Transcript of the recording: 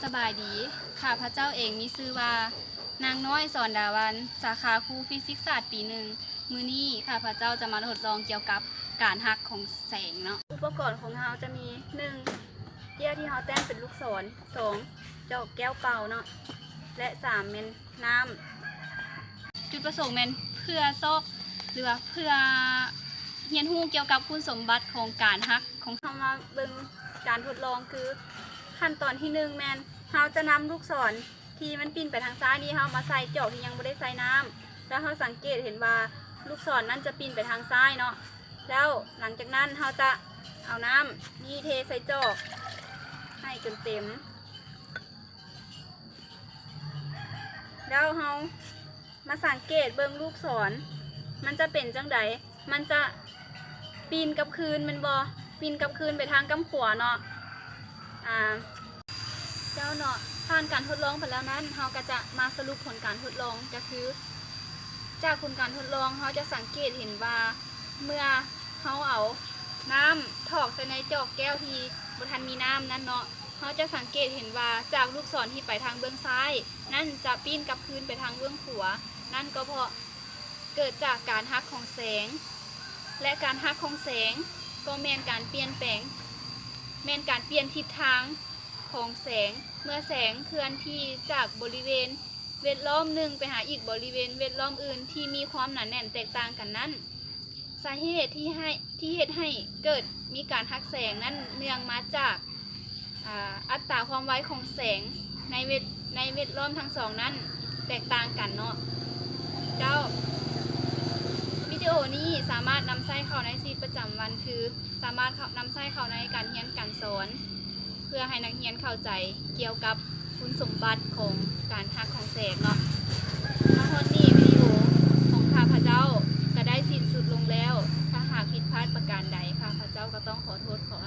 ສະບາຍດີ, ຂ້າພະເຈົ້າເອງມີຊື່ວ່າ ນາງນ້ອຍ ສອນດາວັນ, ສາຂາຄູຟີຊິກສາດປີໜຶ່ງ. ມື້ນີ້ຂ້າພະເຈົ້າຈະມາທົດລອງກ່ຽວກັບການຮັກຂອງແສງເນາະ. ອຸປະກອນຂອງເຮົາຈະມີ ໜຶ່ງ ເຈ້ຍທີ່ເຮົາແຕ້ມເປັນລູກສອນ, ສອງ ຈອກແກ້ວເປົ່າເນາະ ແລະ ສາມ ແມ່ນນ້ຳ. ຈຸດປະສົງແມ່ນເພື່ອຊອກ ຫຼືວ່າເພື່ອຮຽນຮູ້ກ່ຽວກັບຄຸນສົມບັດຂອງການຮັກຂອງ. ເຮົາມາເບິ່ງການທົດລອງ ຄື ຂັ້ນຕອນທີໜຶ່ງແມ່ນເຮົາຈະນຳລູກສອນ ທີ່ມັນປິ່ນໄປທາງຊ້າຍນີ້ ເຮົາມາໃສ່ຈອກທີ່ຍັງບໍ່ໄດ້ໃສ່ນ້ຳ ແລ້ວເຮົາສັງເກດເຫັນວ່າລູກສອນນັ້ນຈະປິ່ນໄປທາງຊ້າຍເນາະ. ແລ້ວຫຼັງຈາກນັ້ນເຮົາຈະເອົານ້ຳນີ້ເທໃສ່ຈອກໃຫ້ຈົນເຕັມ ແລ້ວເຮົາມາສັງເກດເບິ່ງລູກສອນ ມັນຈະເປັນຈັ່ງໃດ? ມັນຈະປິ່ນກັບຄືນແມ່ນບໍ່? ປິ່ນກັບຄືນໄປທາງກ້ຳຂວາເນາະ. ອາ ເຈົ້າເນາະ, ຜ່ານການທົດລອງໄປແລ້ວນັ້ນ ເຮົາກໍຈະມາສະຫຼຸບຜົນການທົດລອງ ກໍຄື ຈາກຜົນການທົດລອງ ເຮົາຈະສັງເກດເຫັນວ່າ ເມື່ອເຮົາເອົານ້ຳຖອກໃສ່ໃນຈອກແກ້ວທີ່ບໍ່ທັນມີນ້ຳນັ້ນເນາະ, ເຮົາຈະສັງເກດເຫັນວ່າ ຈາກລູກສອນທີ່ໄປທາງເບື້ອງຊ້າຍນັ້ນ ຈະປິ່ນກັບຄືນໄປທາງເບື້ອງຂວາ. ນັ້ນກໍເພາະ ເກີດຈາກການຫັກຂອງແສງ ແລະ ການຫັກຂອງແສງກໍແມ່ນການປ່ຽນແປງ ແມ່ນການປ່ຽນທິດທາງຂອງແສງ ເມື່ອແສງເຄື່ອນທີ່ຈາກບໍລິເວນແວດລ້ອມໜຶ່ງໄປຫາອີກບໍລິເວນແວດລ້ອມອື່ນທີ່ມີຄວາມໜາແໜ້ນແຕກຕ່າງກັນນັ້ນ. ສາເຫດທີ່ໃຫ້ ທີ່ເຮັດໃຫ້ເກີດມີການຫັກແສງນັ້ນ ເນື່ອງມາຈາກ ອາ ອັດຕາຄວາມໄວຂອງແສງໃນເວດ ໃນເວດລ້ອມທັງສອງນັ້ນແຕກຕ່າງກັນເນາະເຈົ້າ. ວິດີໂອນີ້ສາມາດນຳໃຊ້ເຂົ້າໃນຊີວິດປະຈຳວັນ ຄື ສາມາດເຂົ້າ ນຳໃຊ້ເຂົ້າໃນການຮຽນການສອນ ເພື່ອໃຫ້ນັກຮຽນເຂົ້າໃຈກ່ຽວກັບຄຸນສົມບັດຂອງການຫັກຂອງແສງເນາະ. ມາຮອດນີ້ ວິດີໂອຂອງຂ້າພະເຈົ້າກໍໄດ້ສິ້ນສຸດລົງແລ້ວ. ຖ້າຫາກຜິດພາດປະການໃດ ຂ້າພະເຈົ້າກໍຕ້ອງຂໍໂທດຂໍ